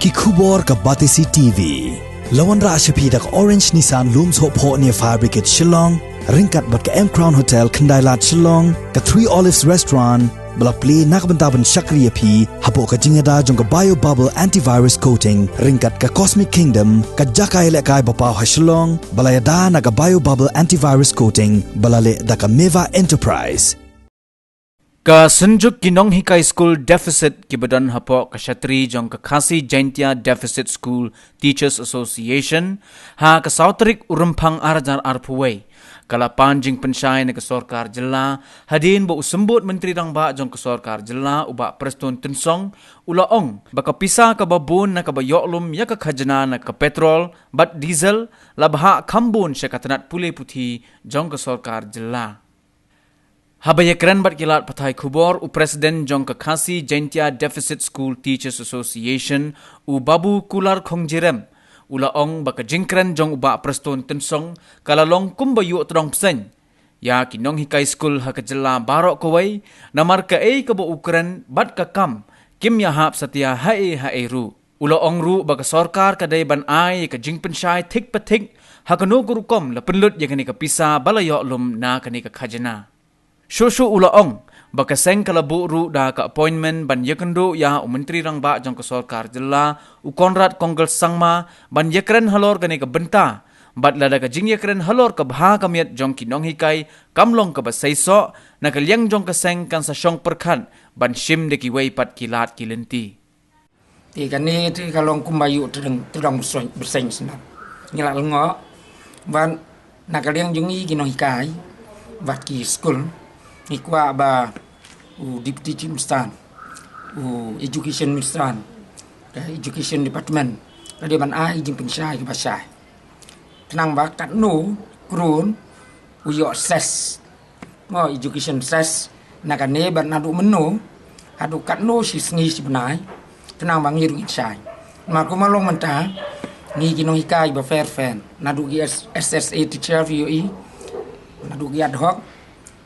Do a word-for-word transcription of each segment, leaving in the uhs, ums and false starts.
Ki khubor ka Batesi T V. La wanrah sha phi da ka Orange Nissan Lum Sohphoh near Fire Brigade Shillong, ryngkat bad ka M Crown Hotel Khyndailad Shillong, ka Three Olives Restaurant, ba la plie na ka bynta ban shakri ïa phi hapoh ka jingïada jong ka Bio Bubble Antivirus Coating, ryngkat ka Cosmic Kingdom, ka jaka ïalehkai ba paw ha Shillong, ba la ïada na ka Bio Bubble Antivirus Coating, ba la leh da ka Meva Enterprise. Ka synjuk ki nonghikai skul deficit kiba don hapoh ka shatri jong ka Khasi Jaintia Deficit School Teachers Association, ha ka saw tarik u Rymphang ar hajar arphew wei, ka la pan jingpynshai na ka sorkar jylla, hadien ba u symbud Myntri Rangbah jong ka sorkar jylla, u Bah Prestone Tynsong, u la ong ba ka pisa kaba bun na kaba ïoh lum ïa ka khajna na ka petrol bad diesel la bhah kham bun sha ka tnat pule puthi jong ka sorkar jylla. Haba ïakren bad ki lad pathai khubor, u President jong ka Khasi Jaintia Deficit School Teachers Association, u Babu Kular Khongjirem, u la ong ba ka jingkren jong u Bah Prestone Tynsong ka la long kumba ïuh tdong bseiñ ïa ki nonghikai skul ha ka jylla baroh kawei, namar kaei kaba u kren bad ka kam kim ïahap satia haei haei ruh. U la ong ruh ba ka sorkar ka dei ban ai ka jingpynshai thik pa thik ha kano ka rukom la pynlut ïa kane ka pisa ba la ïoh lum na kane ka khajna. Shuh shuh u la ong ba ka seng ka la buh ruh da ka appointment ban ïakynduh ïa u Myntri Rangbah jong ka sorkar jylla, u Conrad Kongkal Sangma, ban ïakren halor kane ka bynta. Bad lada ka jingïakren halor ka bha ka miat jong ki nonghikai kam long kaba seisoh, na ka liang jong ka seng kan sa shong pyrkhat ban shim da kiwei pat ki lad ki lynti. Te kane te ka long kumba ïuh tdong, tdong bseiñ, bseiñ sngap. Ngi la lyngngoh ban na ka liang jong ngi ki nonghikai bad ki skul, ngi kwah ba u Deputy Chief Minister, u Education Minister, ka Education Department, ka dei ban ai jingpynshai kaba shai. Khnang ba katno klur u ïoh ses, mo, education ses, na kane bad naduh mynno haduh katno shi sngi shi bnai, khnang ba ngi ruh ngin shai. Namar kumba long mynta, ngi ki nonghikai ba pher pher, naduh ki S-, S S A teacher phi ïohi, naduh ki ad hoc,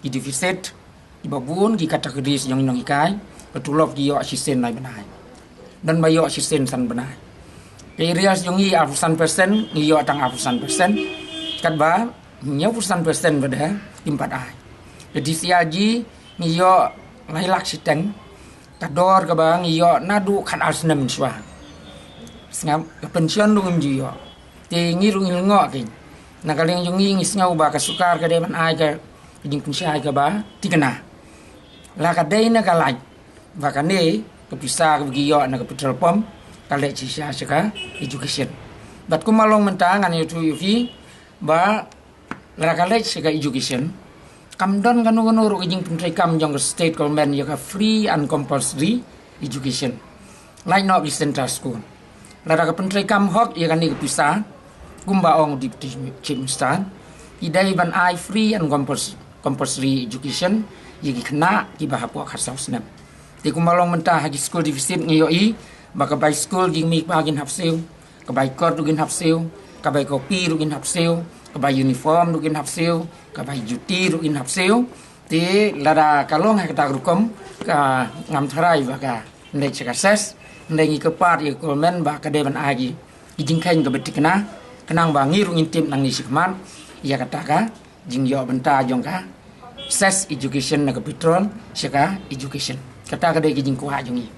ki deficit, kiba bun ki categories jong ki nonghikai, ka tulop ki ïoh shisien lai bnai. Don ba ïoh shisien san bnai. Ka arrears jong ngi arphew san percent, ngi ïoh tang arphew san percent. Katba hynñiewphew san percent ba dei kim pat ai. Ka D C R G ngi ïoh lai lak shiteng. Ka dor kaba ngi ïoh naduh khatar snem mynshuwa. Sngap, ka pension ruh ngim ju ïoh. Te ngi ruh ngi lyngngoh kein. Na ka liang jong ngi ngi sngew ba ka sorkar ka dei ban ai ka jingpynshai kaba thikna. La ka dei na ka lait ba kane ka pisa kaba ki ïoh na ka petrol pump ka leit shisha sha ka education. Bad kumba long mynta ngan ïathuh ïa phi ba lada ka leit sha ka education, kam don kano kano ruh ka jingpyntreikam jong ka state government ïa ka free and compulsory education. Lait noh ki central school. Lada ka pyntreikam hok ïa kane ka pisa, kumba ong u Deputy Chief Minister, ki dei ban ai free and compuls-, compulsory education ïa ki khynnah kiba hapoh khatsaw snem. Te kumba long mynta ha ki school deficit ngi ïohi ba ka bai school jingmih ba kin hap siew, ka bai kot ruh kin hap siew, ka bai kopi ruh kin hap siew, ka bai uniform ruh kin hap siew, ka bai juti ruh kin hap siew. Te lada ka long ha kata ka rukom, ka ngam tharai ba kan leit sha ka ses, hynrei ngi kyrpad ïa ka government ba ka dei ban ai ki jingkheiñ kaba thikna, khnang ba ngi ruh ngin tip nangne shakhmat ïa kata ka jingïoh bynta jong ka ses education na ka petrol sha ka education. Kata ka dei ka jingkwah jong ngi.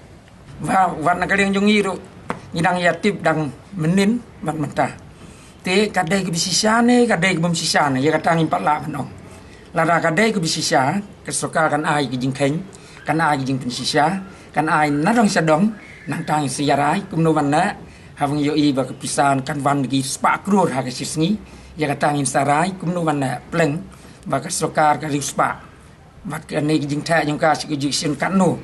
Wa, wat na ka liang jong ngi ruh ngi dang ïa tip dang mynnin bad mynta. Te ka dei kaba shisha ne ka dei kaba ym shisha ne, ïa kata ngim pat lah ban ong. Lada ka dei kaba shisha, ka sorkar kan ai ka jingkheiñ, kan ai ka jingpynshisha, kan ai na dong sha dong, nangta ngin sa ïa rai kumno ban leh. Haba ngi ïohi ba ka pisa kan wan da ki spah klur ha ka shi sngi, ïa kata ngin sa rai kumno ban leh, pleng ba ka sorkar ka riewspah. Bad kane ka jingtheh jong ka sha ka education katno,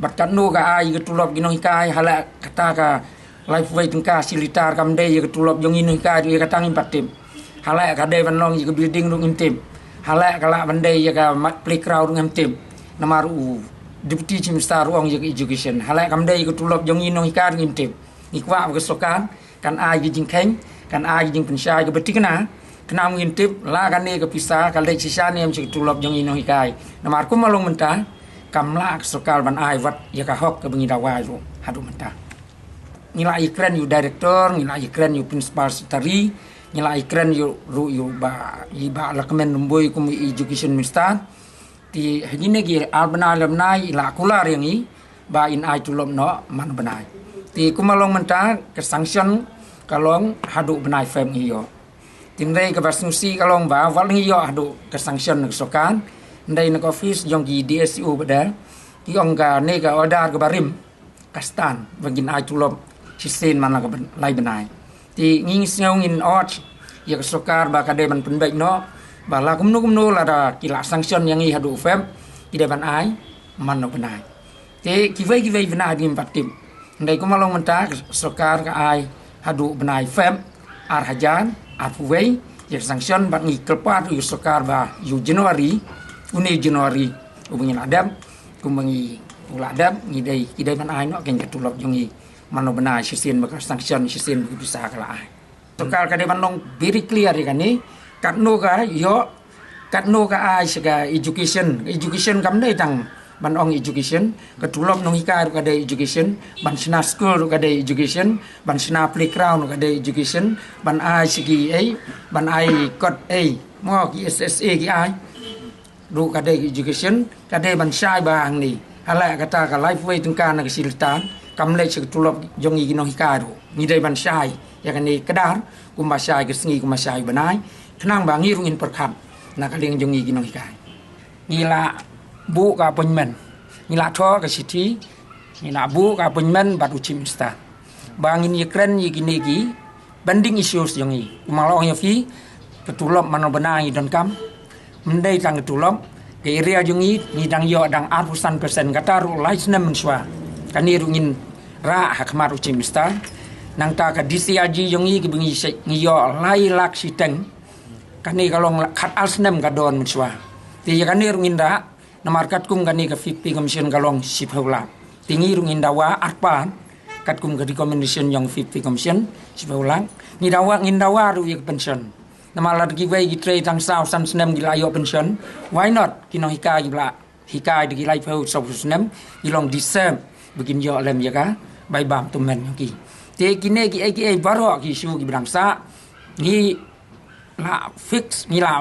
bad katno ka ai ka tulop ki nonghikai, ha leh kata ka laiphew tyngka shi litar kam dei ïa ka tulop jong ngi nonghikai ruh, ïa kata ngim pat tip. Ha leh ka dei ban long ïa ka building ruh ngim tip. Ha leh ka lah ban dei ïa ka mat playground ruh ngim tip. Namar u Deputy Chief Minister ruh ong ïa ka education, ha leh kam dei ïa ka tulop jong ngi nonghikai ruh ngim tip. Ngi kwah ba ka sorkar kan ai ka jingkheiñ, kan ai ka jingpynshai kaba thikna, khnang ngin tip la kane ka pisa ka leit shisha ne em sha ka tulop jong ngi nonghikai. Namar kumba long mynta, kam lah ka sorkar ban ai wat ïa ka hok kaba ngi dawa ruh haduh mynta. ngi la ïakren ïa u director, ngi la ïakren ïa u principal secretary, ngi la ïakren ïa u, ruh ïa u bah, ïa u bah Lahkmen Rymbui kum u education minister. Te ha kine ki ar bnai lai bnai i la kular ïa ngi ba in ai tulop noh man u bnai. Te kumba long mynta ka sanction ka long haduh bnai Feb ngi ïoh. Te hynrei kaba sngewsih ka long ba wat la ngi ïoh haduh ka sanction na ka sorkar, hynrei na ka office jong ki D S E O pat de ki ong kane ka order kaba rim ka stad ba ngin ai tulop shisien man la ka bn-, lai bnai. Te ngi sngew ngin urge ïa ka sorkar ba ka dei ban pynbeit noh ba la kumno kumno lada ki la sanction ïa ngi haduh Feb, ki dei ban ai man la u bnai. Te kiwei kiwei bnai ngim pat tip. Hynrei kumba long mynta ka sorkar ka ai haduh bnai Feb ar hajar arphew wei ïa ka sanction, bad ngi kyrpad ïa u sorkar ba ïa u January, une u January uba ngi la dep, kumba ngi u la dep, ngi dei, ki dei ban ai noh kein ka tulop jong ngi man la u bnai shisien ba ka sanction, shisien ba ka pisa ka la ai. Sorkar ka dei ban long very clear ïa kane, katno ka ïoh, katno ka ai sha ka education. Education kam dei tang ban ong education, ka tulop nonghikai ruh ka dei education, ban shna skul ruh ka dei education, ban shna playground ruh ka dei education, ban ai sha ki ei, ban ai kot ei, mo ki S S A ki ai ruh ka dei education, ka dei ban shai ba hangne. Hala kata ka laiphew wei tyngka na ka shi liter kam leit sha ka tulop jong ngi ki nonghikai ruh. Ngi dei ban shai ïa kane kdar kumba shai ka sngi, kumba shai u bnai, khnang ba ngi ruh ngin pyrkhat na ka liang jong ngi ki nonghikai. Ngi la buh ka appointment, ngi la thoh ka shithi, ngi la buh ka appointment bad u Chief Minister ba ngin ïakren ïa kine ki pending issues jong ngi. Kumba la ong ïa phi, ka tulop man la u bnai ngi donkam. Ym dei tang ka tulop, ka arrear jong ngi, ngi dang ïoh dang arphew san percent, kata ruh lai snem mynshuwa. Kane ruh ngin rah ha khmat u Chief Minister. Nangta ka D C R G jong ngi kiba ngi shu, ngi ïoh lai lak shiteng, kane ka long la khat ar snem ka don mynshuwa. Te ïa kane ruh ngin rah, namar katkum kane ka Fifth Pay Commission ka long shiphew lak. Te ngi ruh ngin dawa arphew, katkum ka recommendation jong Fifth Pay Commission shiphew lak. Ngi dawa, ngin dawa ruh ïa ka pension. Namar lada kiwei ki trei tang saw san snem ki la ïoh pension, why not ki nonghikai kiba la hikai da ki laiphew sawphew snem, ki long deserve ba kin ïoh lem ïa ka bai bam tymmen jong ki. Te kine kiei kiei baroh ki issue kiba dang sah, ngi la fix, ngi la,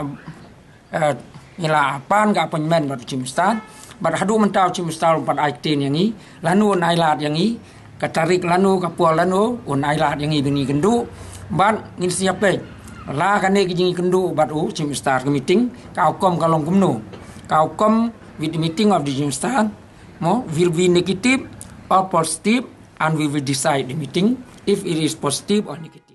eh, ngi la pan ka appointment bad u Chief Minister, bad haduh mynta u Chief Minister um pat ai ktien ïa ngi lano un ai lad ïa ngi, ka tarik lano, ka por lano un ai lad ïa ngi ban ïakynduh. Bad ngin sa ïa peit la kane ka jingïakynduh bad u Chief Minister, ka meeting ka outcome ka long kumno. Ka outcome with the meeting of the Chief Minister, mo, will be negative or positive, and we will decide the meeting if it is positive or negative.